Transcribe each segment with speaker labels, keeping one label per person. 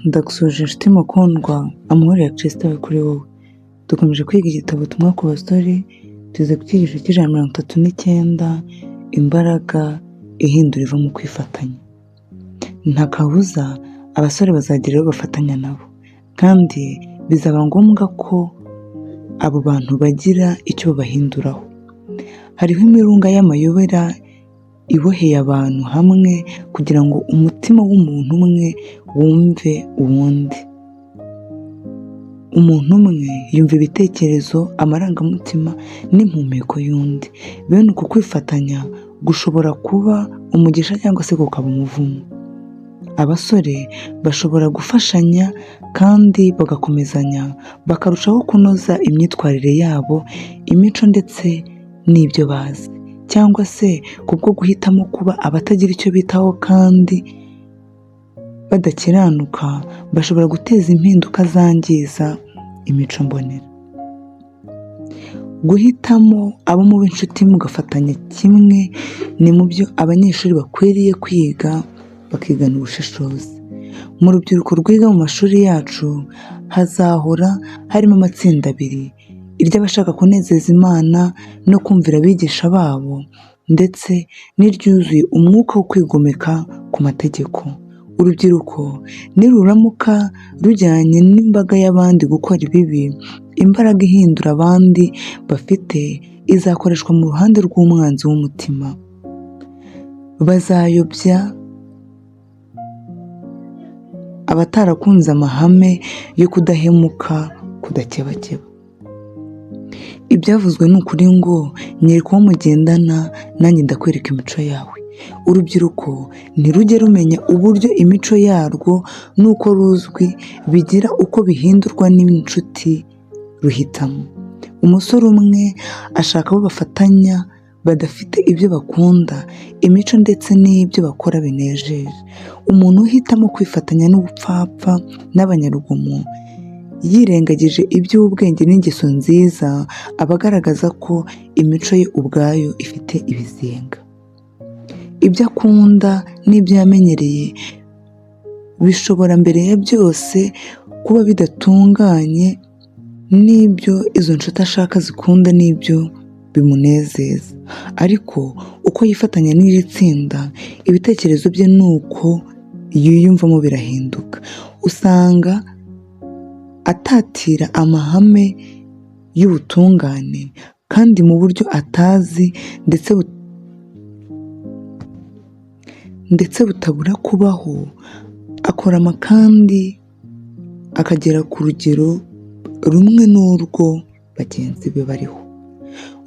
Speaker 1: Ndagusuhuje inshuti mukundwa, amahoro ya Kristo abe kuri wowe. Dukomeje kwiga igitabo Ubutumwa ku basore, tugeze ku cyigisho cy'139, imbaraga ihindura iva mu kwifatanya. Nta kabuza abasore bazagira abo bafatanya nabo, kandi bizaba ngombwa ko abo bantu bagira icyo babahinduraho. Hariho imirunga y'amayobera iboheye abantu hamwe kugira ngo umutima w'umuntu umwe wumve uwundi. Umuntu umwe yumva ibitekerezo, amarangamutima n'impumeko y'undi. Bene uku kwifatanya gushobora kuba umugisha cyangwa se kukaba umuvumo. Abasore bashobora gufashanya kandi bagakomezanya, bakarushaho kunoza imyitwarire yabo, imico ndetse n'ibyo bazi, cyangwa se kubwo guhitamo kuba abatagira icyo bitaho kandi badakiranuka, bashobora guteza impinduka zangiza imico mbonera. Guhitamo abo muba inshuti mugafatanya kimwe ni mu byo abanyeshuri bakwiriye kwiga bakigana ubushishozi. Mu rubyiruko rwiga mu mashuri yacu hazahora harimo amatsinda abiri, iry'abashaka kunezeza Imana no kumvira abigisha babo ndetse n'iryuzuye umwuka wo kwigomeka ku mategeko. Urubyiruko niruramuka rujyanye n'imbaga y'abandi gukora ibibi, imbaraga ihindura abandi bafite izakoreshwa mu ruhande rw'umwanzi w'umutima. Bazayobya abatarakunze amahame yo kudahemuka, kudakebakeba. Ibyavuzwe ni ukuri ngo nyereka uwo mugendana nanjye ndakwereka imico yawe. Urubyiruko ntirujye rumenya uburyo imico yarwo n'uko ruzwi bigira uko bihindurwa n'inshuti ruhitamo. Umusore umwe ashaka abo bafatanya badafite ibyo bakunda, imico ndetse n'ibyo bakora binejeje. Umuntu uhitamo kwifatanya n'ubupfapfa n'abanyarugomo yirengagije iby'ubwenge n'ingeso nziza, aba agaragaza ko imico ye ubwayo ifite ibizinga. Ibyo akunda n'ibyo yamenyereye bishobora mbere ya byose kuba bidatunganye n'ibyo izo nshuti ashaka zikunda n'ibyo bimunezeza. Ariko uko yifatanya n'iri tsinda, ibitekerezo bye n'uko yiyumvamo birahinduka. Usanga atatira amahame y'ubutungane kandi mu buryo atazi ndetse butabura kubaho, akorama kandi akagera ku rugero rumwe n'urwo bagenzi be bariho.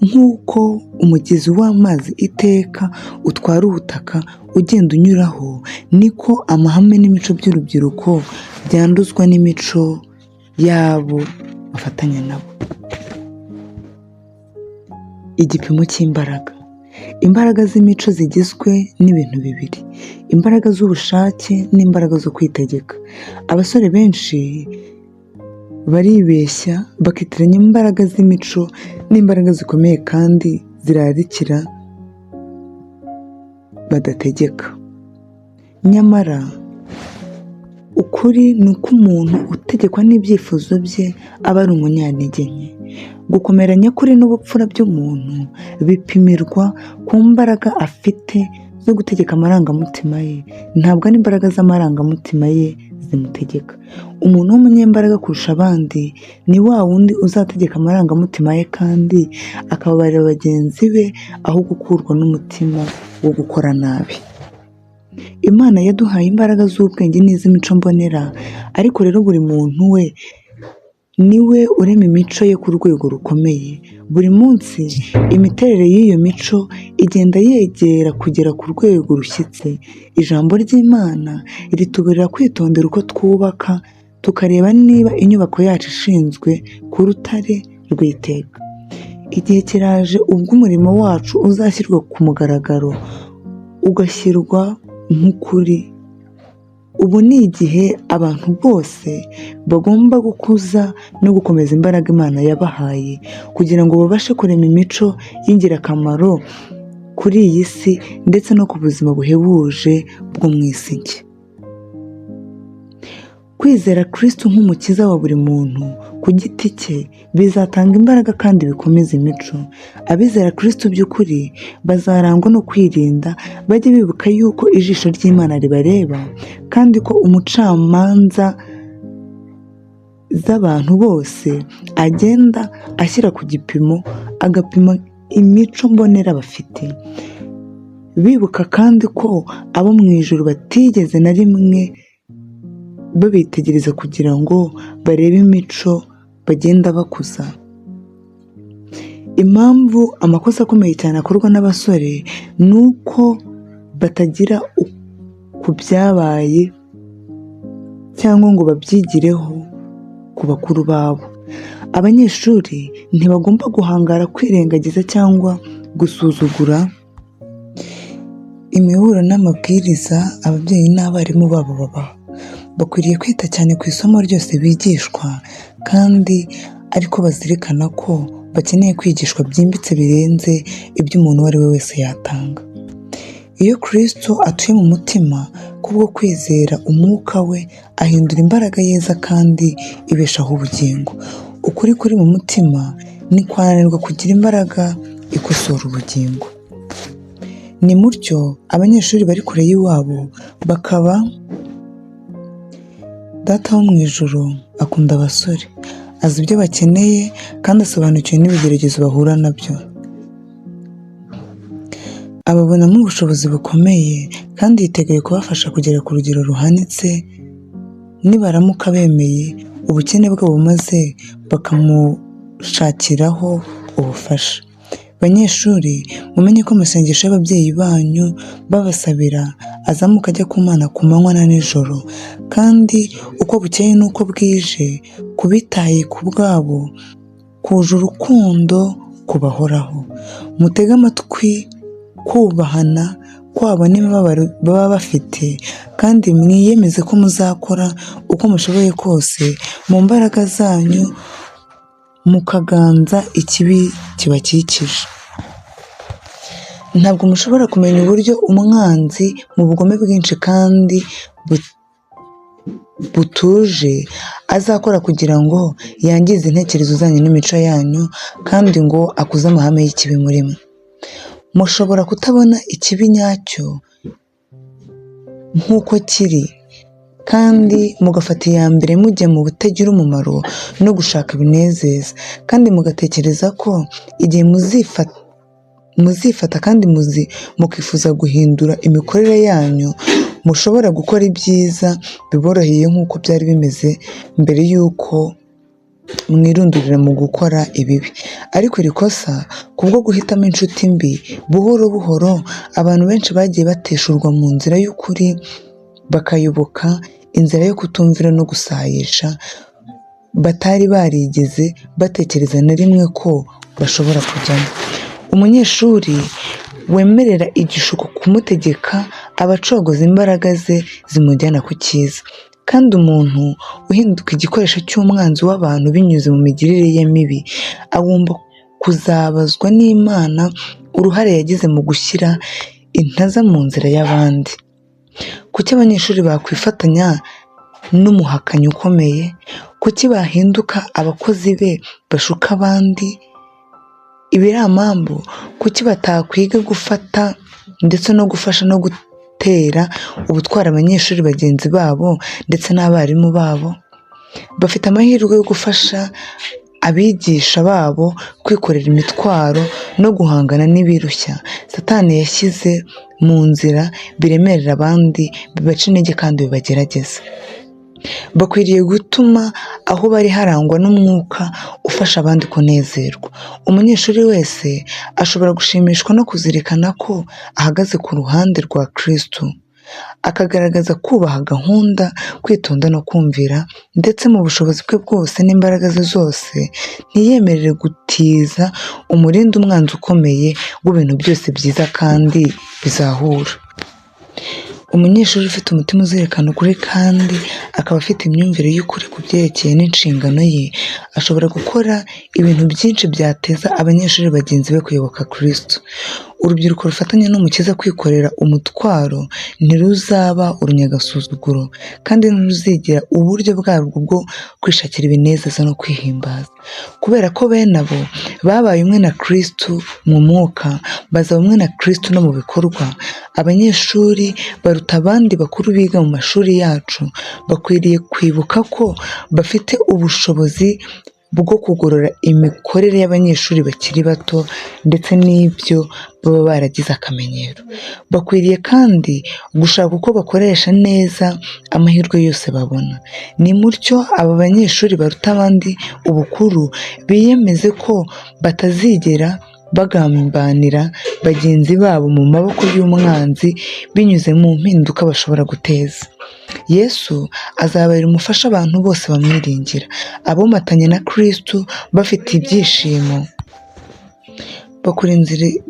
Speaker 1: Nk'uko umugezi w'amazi iteka utwara ubutaka ugenda unyuraho, niko amahame n'imico by'urubyiruko byanduzwa n'imico y'abo bafatanya nabo. Igipimo cy'imbaraga. Imbaraga z'imico zigizwe n'ibintu bibiri, imbaraga z'ubushake n'imbaraga zo kwitegeka. Abasore benshi baribeshya bakitiranya imbaraga z'imico n'imbaraga zikomeye kandi zirarikira badategeka. Nyamara ukuri ni uko umuntu utegekwa n'ibyifuzo bye aba ari umunyantege nke. Gukomera nyakuri n'ubupfura by'umuntu bipimirwa ku mbaraga afite zo gutegeka amarangamutima ye, ntabwo ari imbaraga z'amarangamutima ye zimutegeka. Umuntu w'umunyembaraga kurusha abandi ni wa wundi uzategeka amarangamutima ye kandi akababarira bagenzi be aho gukurwa n'umutima wo gukora nabi. Imana yaduhaye imbaraga z'ubwenge n'iz'imico mbonera, ariko rero buri muntu we ni we urema imico ye ku rwego rukomeye. Buri munsi imiterere y'iyo mico igenda yegera kugera ku rwego rushyitse. Ijambo ry'Imana rituburira kwitondera uko twubaka, tukareba niba inyubako yacu ishinzwe ku rutare rw'iteka. Igihe kiraje ubwo umurimo wacu uzashyirwa ku mugaragaro, ugashyirwa nk'ukuri. Ubu ni igihe abantu bose bagomba gukuza no gukomeza imbaraga Imana yabahaye kugira ngo babashe kurema imico y'ingirakamaro kuri iyi si ndetse no ku buzima buhebuje bwo mu isi nshya. Kwizera Kristo nk'umukiza wa buri muntu ku giti cye bizatanga imbaraga kandi bikomeza imico. Abizera Kristo by'ukuri bazarangwa no kwirinda, bajye bibuka yuko ijisho ry'Imana ribareba kandi ko umucamanza z'abantu bose agenda ashyira ku gipimo, agapima imico mbonera bafite. Bibuka kandi ko abo mu ijuru batigeze na rimwe babitegereza kugira ngo barebe imico bagenda bakuza. Impamvu amakosa akomeye cyane akorwa n'abasore ni uko batagira ku byabaye cyangwa ngo babyigireho ku bakuru babo. Abanyeshuri ntibagomba guhangara kwirengagiza cyangwa gusuzugura imiburo n'amabwiriza ababyeyi n'abarimu babo babaha. Bakwiriye kwita cyane ku isomo ryose bigishwa kandi ariko bazirikana ko bakeneye kwigishwa byimbitse birenze ibyo umuntu uwo ari we wese yatanga. Iyo Kristo atuye mu mutima kubwo kwizera umwuka we ahindura imbaraga yeza kandi ibeshaho ubugingo. Ukuri kuri mu mutima ntikwananirwa kugira imbaraga ikosora ubugingo. Ni mutyo abanyeshuri bari kure y'iwabo bakaba Data wo mu ijuru akunda abasore, azi ibyo bakeneye kandi asobanukiwe n'ibigeragezo bahura nabyo. Ababonamo ubushobozi bukomeye kandi yiteguye kubafasha kugera ku rugero ruhanitse nibaramuka bemeye ubukene bwabo maze bakamushakiraho ubufasha. Banyeshuri, mumenye ko amasengesho y'ababyeyi banyu babasabira azamuka ajya ku Mana ku manywa na nijoro, kandi uko bukeye n'uko bwije ku bitaye ku bwabo kuje urukundo kubahoraho. Mutege amatwi kubahana kwabo n'imibabaro baba bafite, kandi mwiyemeze ko muzakora uko mushoboye kose mu mbaraga zanyu mukaganza ikibi kibakikije. Ntabwo mushobora kumenya uburyo umwanzi mu bugome bwinshi kandi butuje azakora kugira ngo yangize intekerezo zanyu n'imico yanyu kandi ngo akuze amahame y'ikibi muri mwe. Mushobora kutabona ikibi nyacyo nk'uko kiri kandi mugafata iya mbere mujya mu butagira umumaro no gushaka ibinezeza, kandi mugatekereza ko igihe muzifata kandi mukifuza guhindura imikorere yanyu, mushobora gukora ibyiza biboroheye nk'uko byari bimeze mbere y'uko mwirundurira mu gukora ibibi. Ariko iri kosa, kubwo guhitamo inshuti mbi, buhoro buhoro abantu benshi bagiye bateshurwa mu nzira y'ukuri bakayoboka inzira yo kutumvira no gusayisha batari barigeze batekereza na rimwe ko bashobora kujyamo. Umunyeshuri wemerera igishuko kumutegeka aba acogoza imbaraga ze zimujyana ku cyiza, kandi umuntu uhinduka igikoresho cy'umwanzi w'abantu binyuze mu migirire ye mibi agomba kuzabazwa n'Imana uruhare yagize mu gushyira intaza mu nzira y'abandi. Kuki abanyeshuri bakwifatanya n'umuhakanyi ukomeye? Kuki bahinduka abakozi be bashuka abandi? Ibiramambu, kuki batakwiga gufata ndetse no gufasha no gutera ubutwari abanyeshuri bagenzi babo ndetse n'abarimu babo? Bafite amahirwe yo gufasha abigisha babo kwikorera imitwaro no guhangana n'ibirushya Satani yashyize mu nzira biremerera abandi, bibaca intege kandi bibagerageza. Bakwiriye gutuma aho bari harangwa n'umwuka ufasha abandi kunezerwa. Umunyeshuri wese ashobora gushimishwa no kuzirikana ko ahagaze ku ruhande rwa Kristo, akagaragaza kubaha gahunda, kwitonda no kumvira, ndetse mu bushobozi bwe bwose n'imbaraga ze zose ntiyemerere gutiza umurindi umwanzi ukomeye w'ibintu byose byiza kandi bizahura. Umunyeshuri ufite umutima uzirikana ukuri kandi akaba afite imyumvire y'ukuri ku byerekeye n'inshingano ye, ashobora gukora ibintu byinshi byateza abanyeshuri bagenzi be kuyoboka Kristo. Urubyiruko rufatanya n'Umukiza kwikorera umutwaro ntiruzaba urunyagasuzuguro, kandi ntiruzigira uburyo bwarwo bwo kwishakira ibinezeza no kwihimbaza. Kubera ko bene abo babaye umwe na Kristo mu mwuka, bazaba umwe na Kristo no mu bikorwa. Abanyeshuri baruta abandi bakuru biga mu mashuri yacu bakwiriye kwibuka ko bafite ubushobozi bwo kugorora imikorere y'abanyeshuri bakiri bato ndetse n'ibyo baba baragize akamenyero. Bakwiriye kandi gushaka uko bakoresha neza amahirwe yose babona. Nimutyo aba banyeshuri baruta abandi ubukuru biyemeze ko batazigera bagambanira bagenzi babo mu maboko y'umwanzi binyuze mu mpinduka bashobora guteza. Yesu azabera umufasha abantu bose bamwiringira. Abomatanye na Kristo bafite ibyishimo,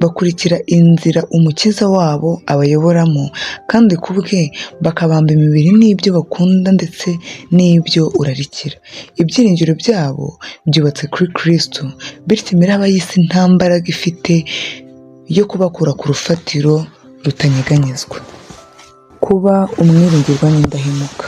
Speaker 1: bakurikira inzira Umukiza wabo abayoboramo, kandi ku bwe bakabamba imibiri n'ibyo bakunda ndetse n'ibyo urarikira. Ibyiringiro byabo byubatse kuri Kristo, bityo imiraba y'isi nta mbaraga ifite yo kubakura ku rufatiro rutanyeganyezwa. Kuba umwiringirwa n'indahemuka.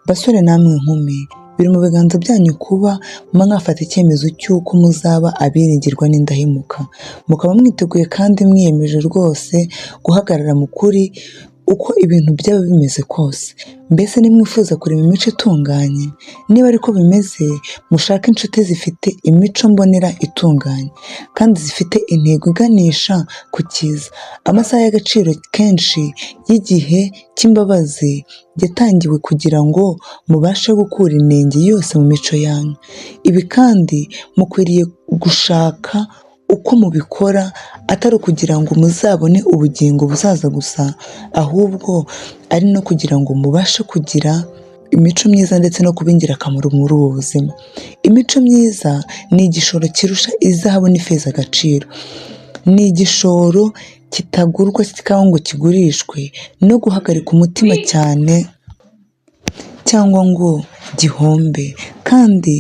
Speaker 1: Basore namwe nkumi, biri mu biganza byanyu kuba mwafata icyemezo cy'uko muzaba abiringirwa n'indahemuka, mukaba mwiteguye kandi mwiyemeje rwose guhagarara mu kuri uko ibintu byaba bimeze kose. Mbese nimwifuza kurema imico itunganye? Niba ariko bimeze, mushake inshuti zifite imico mbonera itunganye, kandi zifite intego iganisha ku cyiza. Amasaha y'agaciro kenshi y'igihe cy'imbabazi yatangiwe kugira ngo mubashe gukura inenge yose mu mico yanyu. Ibi kandi mukwiriye gushaka uko mubikora, atari ukugira ngo muzabone ubugingo buzaza gusa, ahubwo ari no kugira ngo mubashe kugira imico myiza ndetse no kuba ingirakamaro muri ubu buzima. Imico myiza ni igishoro kirusha izahabu n'ifeza agaciro. Ni igishoro kitagurwa cyangwa ngo kigurishwe no guhagarika umutima cyane cyangwa ngo gihombe, kandi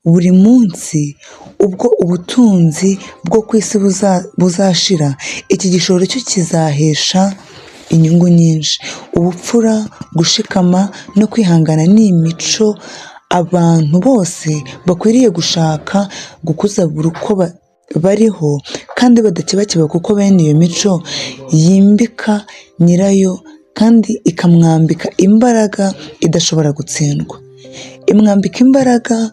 Speaker 1: buri munsi ubwo ubutunzi bwo ku isi buzashira, iki gishoro cyo kizahesha inyungu nyinshi. Ubupfura, gushikama no kwihangana ni imico abantu bose bakwiriye gushaka gukuza buri uko bariho kandi badakebakeba, kuko bene iyo mico yimbika nyirayo kandi ikamwambika imbaraga idashobora gutsindwa. Imwambika imbaraga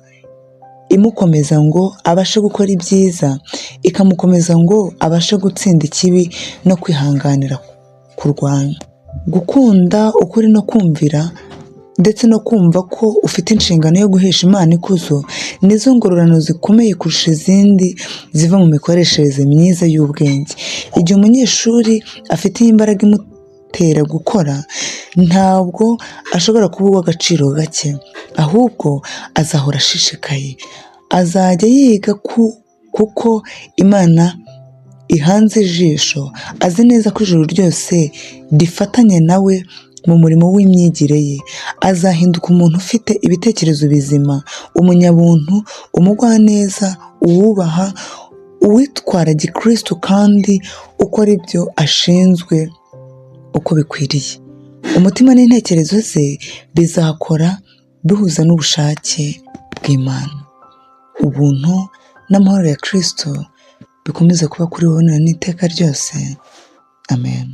Speaker 1: imukomeza ngo abashe gukora ibyiza, ikamukomeza ngo abashe gutsinda ikibi no kwihanganira kurwanya. Gukunda ukuri no kumvira ndetse no kumva ko ufite inshingano yo guhesha Imana ikuzo, nizo ngororano zikomeye kurusha izindi ziva mu mikoreshereze myiza y'ubwenge. Igihe umunyeshuri afite iyi mbaraga imutera gukora, ntabwo ashobora kuba uw'agaciro gake, ahubwo azahora ashishikaye. Azajya yiga kuko Imana ihanze ijisho, azi neza ko ijuru ryose rifatanya nawe mu murimo w'imyigire ye. Azahinduka umuntu ufite ibitekerezo bizima, umunyabuntu, umugwaneza, uwubaha, uwitwara gikristo kandi ukora ibyo ashinzwe uko bikwiriye. Umutima n'intekerezo ze bizakora bihuza n'ubushake bw'Imana. Ubuntu n'amahoro ya Kristo bikomeze kuba kuri wowe none n'iteka ryose. Amen.